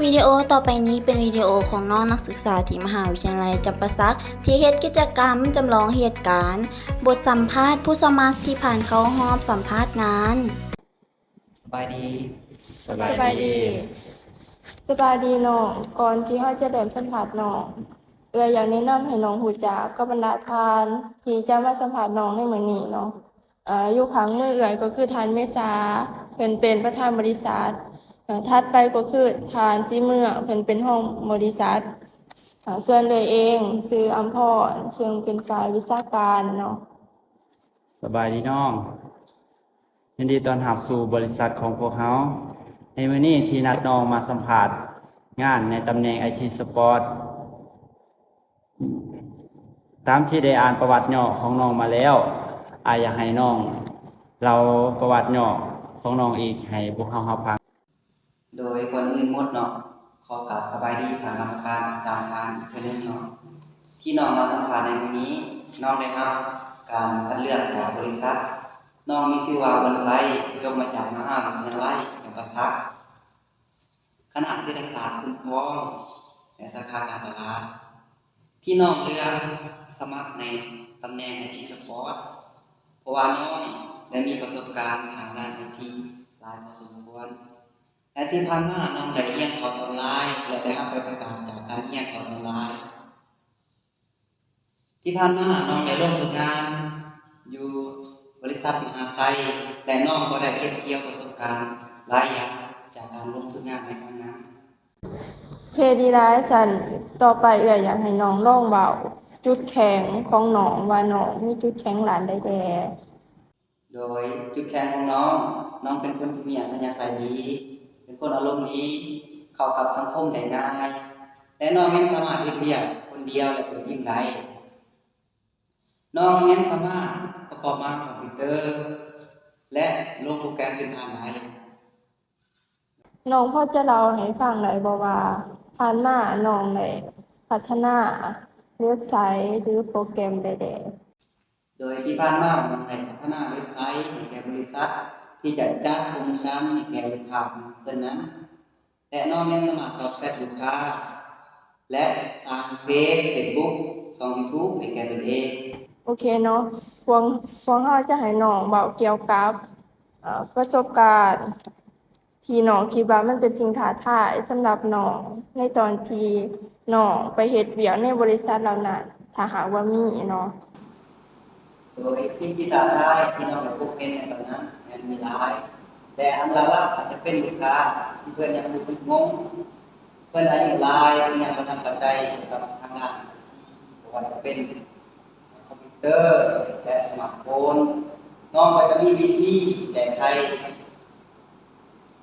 ວິດີໂອຕໍ່ໄປນີ້ເປັນວິດີໂອຂອງນ້ອງນັກສຶກສາທີ່ມະຫາວິທະຍາໄລຈຳປາສັກ ທີ່ເຮັດກິດຈະກຳຈຳລອງເຫດການບົດສຳພາດຜູ້ສະໝັກທີ່ຜ່ານເຂົ້າຮອບສຳພາດງານ. ສະບາຍດີ. ສະບາຍດີ. ສະບາຍດີນ້ອງ. ກ່ອນທີ່ເຮົາຈະເລີ່ມສຳພາດນ້ອງ, ເອື້ອຍຢາກແນະນຳໃຫ້ນ້ອງຮູ້ຈັກກັບບັນດາທ່ານທີ່ຈະມາສຳພາດນ້ອງໃນມື້ນີ້ເນາະ. ເອີ ຢູ່ຂ້າງມືເອື້ອຍກໍຄືທ່ານເມສາ ເພິ່ນເປັນປະທານບໍລິສັດ. ເອີ ຖັດໄປກໍຄືທ່ານສີເມືອງ ເພິ່ນເປັນຮອງບໍລິສັດ. ເອີ ສ່ວນເອື້ອຍເອງຊື່ອຳພອນ ເຊິ່ງເປັນຝ່າຍວິຊາການເນາະ. ສະບາຍດີນ້ອງ. ຍິນດີຕ້ອນຮັບສູ່ບໍລິສັດຂອງພວກເຮົາ. ໃນມື້ນີ້ທີ່ນັດນ້ອງມາສຳພາດງານໃນຕຳແໜ່ງໄອທີສະປອດ, ຕາມທີ່ໄດ້ອ່ານປະຫວັດຫຍໍ້ຂອງນ້ອງມາແລ້ວ, ອ້າຍຢາກໃຫ້ນ້ອງເລົ່າປະຫວັດຫຍໍ້ຂອງນ້ອງອີກໃຫ້ພວກເຮົາຮັບຟັງ. ໂດຍກ່ອນອື່ນໝົດເນາະ, ຂໍກາບສະບາຍດີທ່ານກຳມະການທັງສາມທ່ານອີກເທື່ອໜຶ່ງເນາະ. ທີ່ນ້ອງມາສຳພາດໃນມື້ນີ້, ນ້ອງໄດ້ຮັບການຄັດເລືອກຈາກບໍລິສັດ. ນ້ອງມີຊື່ວ່າ ບຸນໄຊ, ຈົບມາຈາກມະຫາວິທະຍາໄລຈຳປາສັກ, ຄະນະເສດຖະສາດຄຸ້ມຄອງ ແລະ ສາຂາການຕະຫຼາດ. ທີ່ນ້ອງເລືອກສະໝັກໃນຕຳແໜ່ງໄອທີສະປອດ ເພາະວ່ານ້ອງໄດ້ມີປະສົບການທາງດ້ານໄອທີຫຼາຍພໍສົມຄວນ. ແລະ ທີ່ຜ່ານມານ້ອງໄດ້ຮຽນຄອດອອນລາຍ ແລະ ໄດ້ຮັບໃບປະກາດຈາກການຮຽນຄອດອອນລາຍ. ທີ່ຜ່ານມານ້ອງໄດ້ລົງຝຶກງານຢູ່ບໍລິສັດມະຫາໄຊ ແລະ ນ້ອງກໍໄດ້ເກັບກ່ຽວປະສົບການຫຼາຍຢ່າງຈາກການລົງຝຶກງານໃນຄັ້ງນັ້ນ. ໂອເຄ ດີຫຼາຍ. ຊັ້ນຕໍ່ໄປເອື້ອຍຢາກໃຫ້ນ້ອງລອງເວົ້າຈຸດແຂງຂອງນ້ອງວ່ານ້ອງມີຈຸດແຂງດ້ານໃດແດ່? ໂດຍຈຸດແຂງຂອງນ້ອງ, ນ້ອງເປັນຄົນທີ່ມີອັດທະຍາໄສດີ, ເປັນຄົນອາລົມດີ, ເຂົ້າກັບສັງຄົມໄດ້ງ່າຍ ແລະ ນ້ອງຍັງສາມາດເຮັດວຽກຄົນດຽວ ແລະ ເປັນທີມໄດ້. ນ້ອງຍັງສາມາດປະກອບມາຄອມພິວເຕີ ແລະ ລົງໂປຣແກຣມພື້ນຖານໄດ້. ນ້ອງພໍຈະເລົ່າໃຫ້ຟັງໄດ້ບໍ່ວ່າ ຜ່ານມານ້ອງໄດ້ພັດທະນາເວັບໄຊ ຫຼື ໂປຣແກຣມໃດແດ່? ໂດຍທີ່ຜ່ານມານ້ອງໄດ້ພັດທະນາເວັບໄຊໃຫ້ແກ່ບໍລິສັດ ທີ່ຈະຈັດໂປຣໂມຊັນໃຫ້ແກ່ລູກຄ້າຂອງເພິ່ນນັ້ນ ແລະ ນ້ອງຍັງສາມາດຕອບແຊັດລູກຄ້າ ແລະ ສ້າງເພຈເຟສບຸກ, ຊ່ອງຢູທູບໃຫ້ແກ່ຕົນເອງ. ໂອເຄເນາະ, ພວກ, ພວກເຮົາຈະໃຫ້ນ້ອງເວົ້າກ່ຽວກັບ, ເອີ, ປະສົບການທີ່ນ້ອງຄິດວ່າມັນເປັນສິ່ງທ້າທາຍສຳລັບນ້ອງ ໃນຕອນທີ່ນ້ອງໄປເຮັດວຽກໃນບໍລິສັດເຫຼົ່ານັ້ນ, ຖ້າຫາກວ່າມີເນາະ. ໂດຍສິ່ງທີ່ທ້າທາຍທີ່ນ້ອງໄດ້ພົບເຫັນໃນຕອນນັ້ນແມ່ນມີຫຼາຍ, ແຕ່ອັນຫຼັກໆອາດຈະເປັນລູກຄ້າທີ່ເພິ່ນຍັງຮູ້ສຶກງົງ, ເພິ່ນອາຍຸຫຼາຍ, ເພິ່ນຍັງບໍ່ທັນເຂົ້າໃຈກ່ຽວກັບທາງດ້ານໄອທີ ບໍ່ວ່າຈະເປັນຄອມພິວເຕີ ແລະ ສະມາດໂຟນ. ນ້ອງກໍຈະມີວິທີແກ້ໄຂ,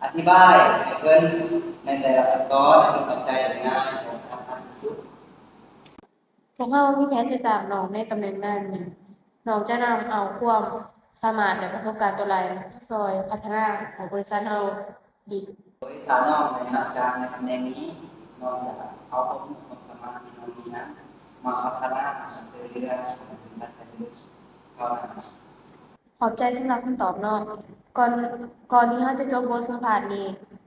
ອະທິບາຍໃຫ້ເພິ່ນໃນແຕ່ລະຂັ້ນຕອນໃຫ້ເພິ່ນເຂົ້າໃຈໄດ້ງ່າຍ ແລະ ກະທັດຮັດທີ່ສຸດ. ພວກເຮົາມີແຜນຈະຈ້າງນ້ອງໃນຕຳແໜ່ງນັ້ນ. ນ້ອງຈະນຳເອົາຄວາມສາມາດ ແລະ ປະສົບການຕົວຫຼາຍມາຊ່ອຍພັດທະນາໃຫ້ບໍລິສັດເຮົາດີ. ໂດຍຖ້ານ້ອງໄດ້ຮັບຈ້າງໃນຕຳແໜ່ງນີ້, ນ້ອງຈະເອົາຄວາມຮູ້ຄວາມສາມາດທີ່ນ້ອງມີນັ້ນມາພັດທະນາ ແລະ ຊ່ວຍເຫຼືອບໍລິສັດໃຫ້ເດີນກ້າວໜ້າ. ຂອບໃຈສຳລັບຄຳຕອບນ້ອງ. ກ່ອນ, ກ່ອນທີ່ເຮົາຈະຈົບບົດສຳພາດນີ້,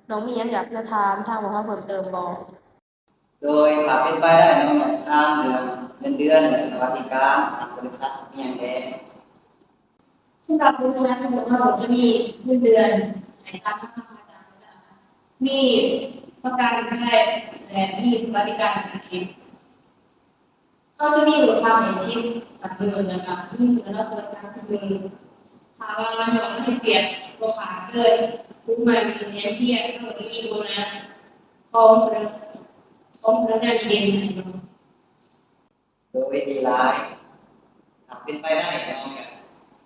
ນ້ອງມີຫຍັງຢາກຈະຖາມທາງພວກເຮົາເພີ່ມເຕີມບໍ່? ໂດຍ ຖ້າເປັນໄປໄດ້ ນ້ອງຢາກຖາມເລື່ອງເງິນເດືອນ ແລະ ສະຫວັດດີການ ທາງບໍລິສັດມີຫຍັງແດ່? ສຳລັບບໍລິສັດຂອງເຮົາຈະມີເງິນເດືອນໃຫ້ຕາມລຳພັງປະຈຳ, ມີປະກັນໄພ ແລະ ມີສະຫວັດດີການອື່ນໆ. ເຮົາຈະມີໂອເວີໄທມ໌ໃຫ້ສິບວັນມື້ ແລ້ວກະມີເພື່ອນອກໂອເວີໄທມ໌ທຸກມື້. ຖ້າວ່ານ້ອງເຮັດວຽກບໍ່ຂາດເກີນ ຖືກໝັ້ນຂະແນນຮຽນ, ເຮົາກໍຈະມີໂບນັສຂອງພະນັກ, ຂອງພະນັກງານດີເດັ່ນໃຫ້ນ້ອງ. ໂດຍດີຫຼາຍ. ຖ້າເປັນໄປໄດ້ ນ້ອງຢາກ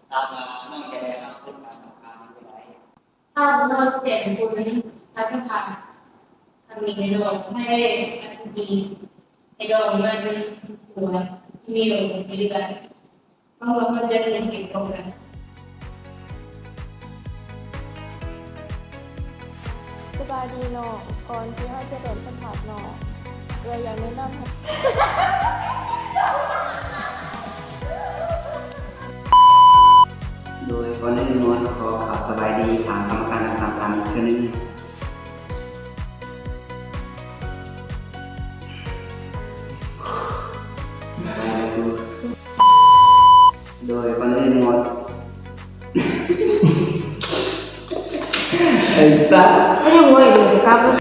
ຖ້າວ່ານ້ອງຈະໄດ້ຮັບຜົນການປະທານໃດ? ຖ້າພວກເຮົາແຈ້ງຜົນການປະທານຄັ້ງນີ້ໃຫ້ນ້ອງ, ໃຫ້ອາທິດນີ້ໃຫ້ນ້ອງມາຢູ່ຕົວະ ອີເມວໃຫ້ເລື່ອນ. ຫວັງວ່າເຮົາຈະໄດ້ເຫັນພ້ອມກັນ. ສະບາຍດີນ້ອງ, ກ່ອນທີ່ເຮົາຈະເລີ່ມສຳພາດນ້ອງ, ເອື້ອຍຢາກແນະນຳໃຫ້ ໂດຍກ່ອນອື່ນໝົດ ຂໍກ່າວສະບາຍດີທ່ານກຳມະການທັງສາມທ່ານອີກເທື່ອໜຶ່ງ. Is that? ກໍຍັງໄວເດ້ກັບລົດ